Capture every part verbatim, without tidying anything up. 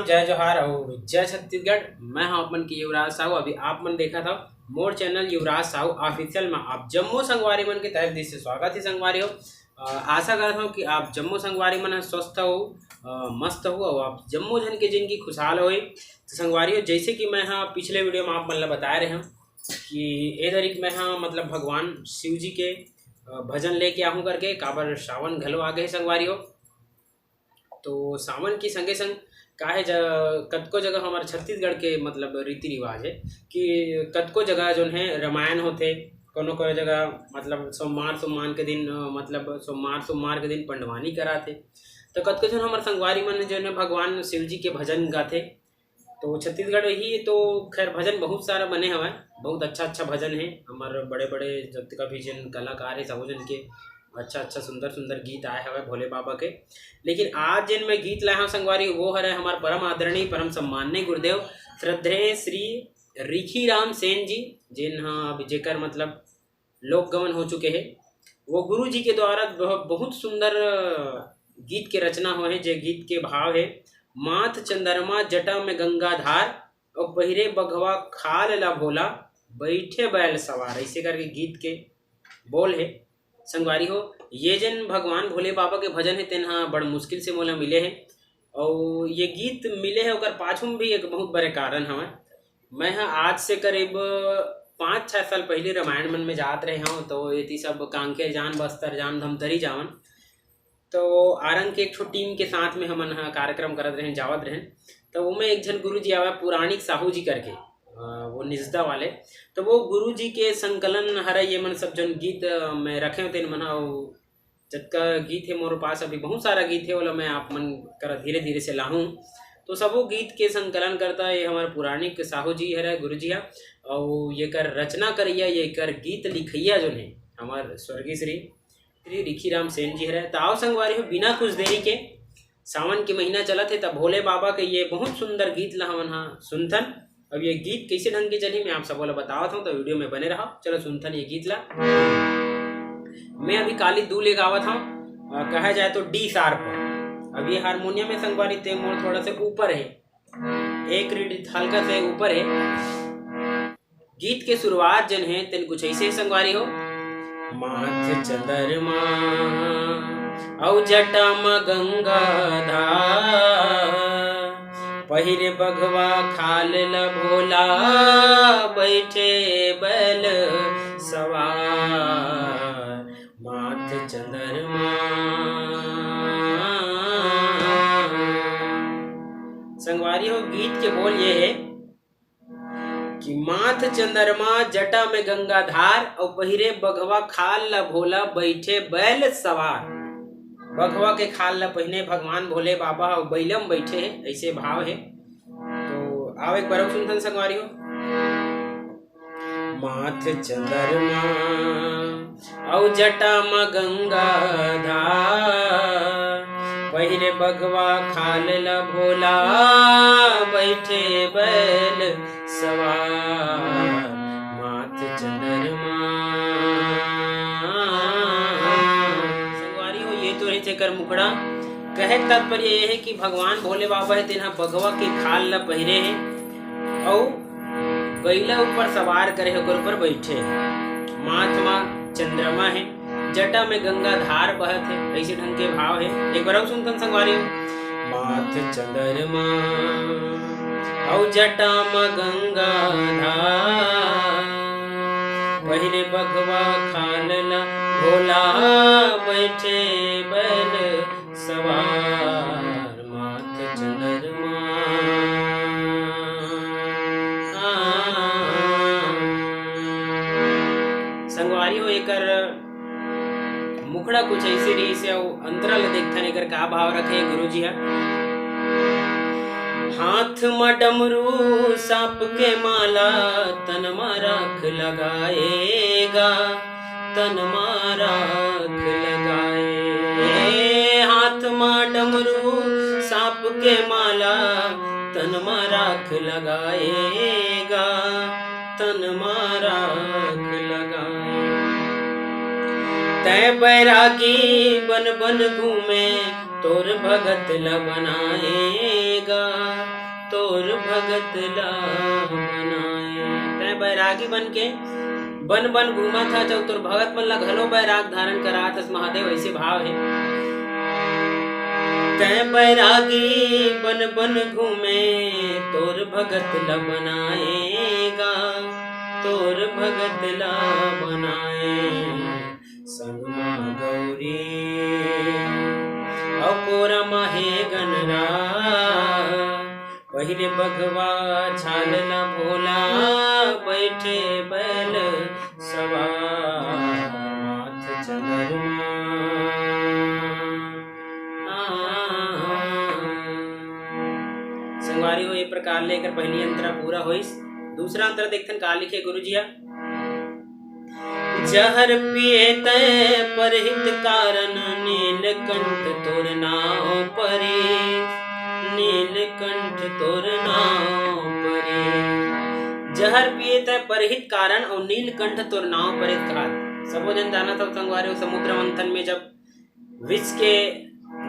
जय जोहार अउ जय छत्तीसगढ़। मैं हूं आप मन के युवराज साहू। अभी आप मन देखत हव मोर चैनल युवराज साहू ऑफिशियल में आप जम्मो संगवारी मन के तहे दिल से स्वागत हे संगवारी हो। अ, आशा करत हूं कि आप जम्मो संगवारी मन ह स्वस्थ हो, अ, मस्त हो अउ आप जम्मो झन के जिंदगी खुशहाल होए। तो संगवारी हो, जैसे कि मैं ह पिछले वीडियो में आप मन ला बताए रहे हूं कि ए दरी के मैं ह मतलब भगवान शिव जी के, अ, भजन लेके आहूं करके, काबर सावन घलो आ गए हे संगवारी हो। तो सावन के संगे संग का हे ज-, कतको जगह हमारे छत्तीसगढ़ के मतलब रीति रिवाज हे कि कतको जगह जोन हे रामायण होथे, कोनो कोनो जगह मतलब सोमवार सोमवार के दिन, अ, मतलब सोमवार सोमवार के दिन पंडवानी कराथे। तो कतको झन हमारे संगवारी मन जोन हे भगवान शिव जी के भजन गाथे। तो छत्तीसगढ़ ही तो खैर भजन बहुत सारा बने हवय, बहुत अच्छा अच्छा भजन हे। हमारे बड़े बड़े जतका भी जन कलाकार हे सबो जन के अच्छा अच्छा सुंदर सुंदर गीत आए हवय भोले बाबा के। लेकिन आज जिन मैं गीत लाए हूं संगवारी, वो हरे हमारे परम आदरणीय परम सम्माननीय गुरुदेव श्रद्धेय श्री रिखी राम सेन जी, जिन ह अभी जेकर मतलब लोक गमन हो चुके हे। वो गुरु जी के द्वारा बहु-, बहुत सुंदर गीत के रचना हो हे, जे गीत के भाव हे, माथ चंद्रमा जटा में गंगाधार, और पहिरे बघवा खाल ला भोला, बैठे बैल सवार, ऐसे करके गीत के बोल हे। संगवारी हो, ये जन भगवान भोले बाबा के भजन हे, तेन ह बड़ मुश्किल से मोला मिले हे। अउ ये गीत मिले हे, ओकर पाछू में भी एक बहुत बड़े कारण हवय। मैं ह आज से करीब पाँच छः साल पहले रामायण मन में जात रहे हूँ, तो एती सब कांकेर जान, बस्तर जान, धमतरी जावन। तो आरंग के एक ठो टीम के साथ में हमन ह कार्यक्रम करत रहेन, जावत रहेन। तो ओमे एक झन गुरु जी आवे, पुराणिक साहू जी करके, अ, वो निजदा वाले। तो वो गुरु जी के संकलन हरे, ये मन सब जन गीत, अ, मैं रखे होते मन ह, अउ जतका गीत हे मोर पास, अभी बहुत सारा गीत हे, ओला मैं आप मन करा धीरे धीरे से लाहूँ। तो सबो गीत के संकलन करता ये हमारे पुराणिक साहू जी हरे, गुरु जी ह, अउ येकर रचना करैया, येकर गीत लिखैया जोन हे हमार स्वर्गीय श्री श्री रिखी राम सेन जी हरे। त आओ संगवारी हो, बिना कुछ देरी के सावन के महीना चलत हे, त भोले बाबा के ये बहुत सुंदर गीत ला हमन ह सुनथन। अब ये गीत कैसे ढंग के चलही, मैं आप सबो ला बतावत हूँ, तो वीडियो में बने रहो। चलो सुनथन ये गीत ला। मैं अभी काली दू ले गावत हूँ, अ, कहा जाए तो डी शार्प। अब ये हारमोनियम में संगवारी ते मोर थोड़ा से ऊपर है, एक रीड हल्का से ऊपर है। गीत के शुरुआत जन हे, तेन कुछ ऐसे हे संगवारी हो। माथ चंद्रमा अउ जटा म गंगाधार, पहिरे बघवा खाल ल भोला, बैठे बैल सवार, माथ चंद्रमा। संगवारी हो, गीत के बोल ये हे कि माथ चंद्रमा जटा में गंगाधार, अउ पहिरे बघवा खाल ला भोला, बैठे बैल सवार। बघवा के खाल ला पहिने भगवान भोले बाबा अउ बैलम बैठे हे, ऐसे भाव हे। तो आओ एक बार अउ सुनथन संगवारी हो। माथ चंद्रमा अउ जटा म गंगाधार, पहिरे बघवा खाल ल भोला, बैठे बैल सवार, माथ चंद्रमा। संगवारी हो, ये तो रहिथे एकर मुखड़ा। कहे के तात्पर्य ये हे कि भगवान भोले बाबा हे, तेन ह बघवा के खाल ल पहिरे हे अउ बइला ऊपर सवार करे हे, ओकर ऊपर बैठे हे। माथ म चंद्रमा हे, जटा में गंगाधार बहत हे, ऐसे ढंग के भाव हे। एक बार अउ सुनथन संगवारी हो। माथ चंद्रमा अउ जटा म गंगाधार, पहिरे बघवा खाल ला भोला, बैठे बैल सवार, माथ चंद्रमा। संगवारी हो, एकर मुखड़ा कुछ ऐसे रहिस हे, अउ अंतरा ल देखथन, एकर का भाव रखे गुरु जी ह। हाथ म डमरू सांप के माला, तन म राख लगाए गा, तन म राख लगाए। हाथ म डमरू सांप के माला, तन म राख लगाए गा, तन म राख लगाए। तैं बैरागी बन बन घूमे, तोर भगत ल बनाए गा, तोर भगत ल बनाए। तैं बैरागी बन के बन बन घूमत हस, अउ तोर भगत मन ल घलो बैराग धारण करात हस महादेव, ऐसे भाव हे। तैं बैरागी बन बन घूमे, तोर भगत ल बनाए गा, तोर भगत ल बनाए। संग मा गौरी अउ कोरा मा हे गनरा, पहिरे बघवा छाल ला भोला, बैठे बैल सवार, माथ चंद्रमा। संगवारी हो, ये प्रकार ले एकर पहली अंतरा पूरा होइस। दूसरा अंतरा देखथन का लिखे गुरुजी ह। जहर पिए तै परहित कारण, नीलकंठ तोर नाव परे, नीलकंठ तोर नाव परे। जहर पिए तै परहित कारण अउ नीलकंठ तोर नाव परे कहात। सबो जन जानत हव संगवारी हो, समुद्र मंथन में जब विष के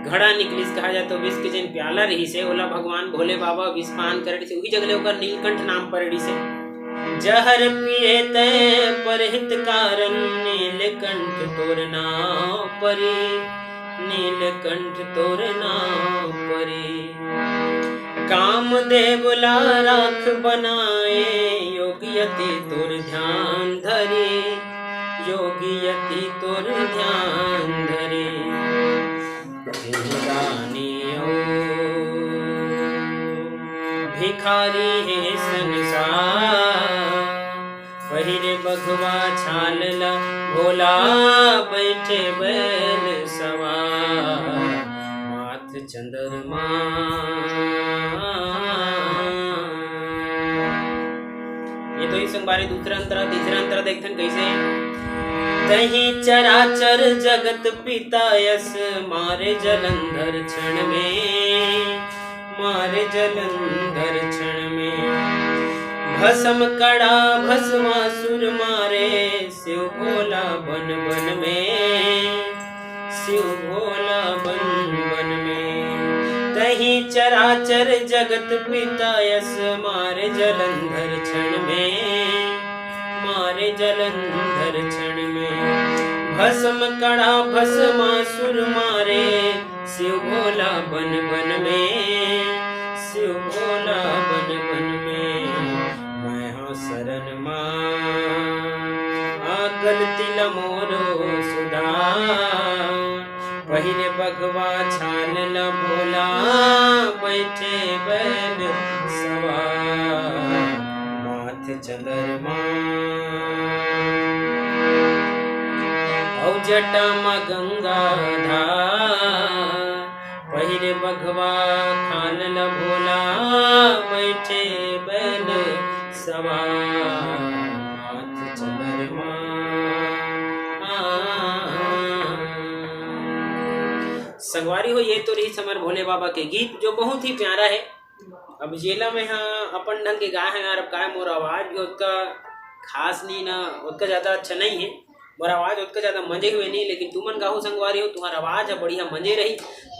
घड़ा निकलिस, कहा जाए तो विष के जेन प्याला रहिस हे, ओला भगवान भोले बाबा विष पान करे रहिस हे, उही जगह ले ओकर नीलकंठ नाम पड़ रहिस हे। जहर पिए तै परहित कारण, नीलकंठ तोर नाव परे, नीलकंठ तोर नाव परे। कामदेव ला राख बनाए, योगियति तोर ध्यान धरे, योगियति तोर ध्यान धरे। देवदानी ओ भिखारी हे संसार, पहिरे बघवा छाल ला भोला, बैठे बैल सवार, माथ चंद्रमा। ये तो ही संगवारी दूसरा अंतरा। तीसरा अंतरा देखथन कैसे। तही चराचर जगत पिता यस, मारे जलंधर क्षण में, मारे जलंधर क्षण में। भस्म कड़ा भस्मासुर मारे, शिव भोला बन बन में, शिव भोला बन बन में। तही चराचर जगत पिता यस, मारे जलंधर क्षण में, मारे जलंधर क्षण में। भस्म कड़ा भस्मासुर मारे, शिव भोला बन बन में, शिव भोला बन बन में। मैं हाँ शरण मा, आ गलती ला मोरो सुधार। पहिरे बघवा छाल ला भोला, बैठे बैल सवार, माथ चंद्रमा। अउ जटा मा गंगा धार, पहिरे बघवा खाल ल भोला, बैठे बैल सवार, माथ चंद्रमा। संगवारी हो, ये तो रहिस हमर भोले बाबा के गीत, जो बहुत ही प्यारा है। अब जेला मैं ह अपन ढंग के गाए हंव यार, अब काय मोर आवाज भी ओतका खास नहीं ना, ओतका ज्यादा अच्छा नहीं है। मोर आवाज ओतका ज्यादा मजे हुए नहीं, लेकिन तुमन गाहू संगवारी हो, तुम्हार आवाज ह बढ़िया मजे रही।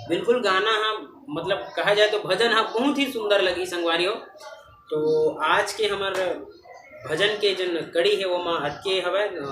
बिल्कुल गाना ह, मतलब कहा जाए तो भजन ह बहुत ही सुंदर लगी संगवारी हो। तो आज के हमर भजन के जन कड़ी है, वो मा अतके हवय, अ,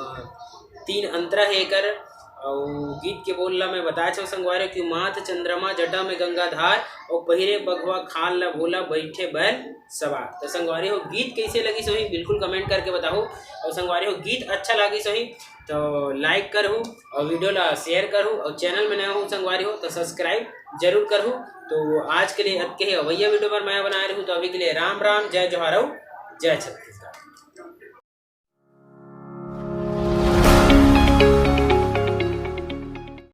तीन अंतरा है एकर। अउ गीत के बोल ला मैं बताए छव संगवारी हो कि माथ चंद्रमा जटा में गंगाधार, अउ पहिरे बघवा खाल ला भोला बैठे बैल सवार। तो संगवारी हो, गीत कैसे लगिस होही, बिल्कुल comment करके बताहू। अउ संगवारी हो, गीत अच्छा लगिस होही तो like करहू, अउ video ला share करहू, अउ channel में नया हो संगवारी हो तो subscribe जरूर करहू। तो आज के लिए अतके ही, अवैया video पर मैं बनाए रहूँ। तो अभी के लिए राम राम, जय जोहार अउ जय छत्तीसगढ़।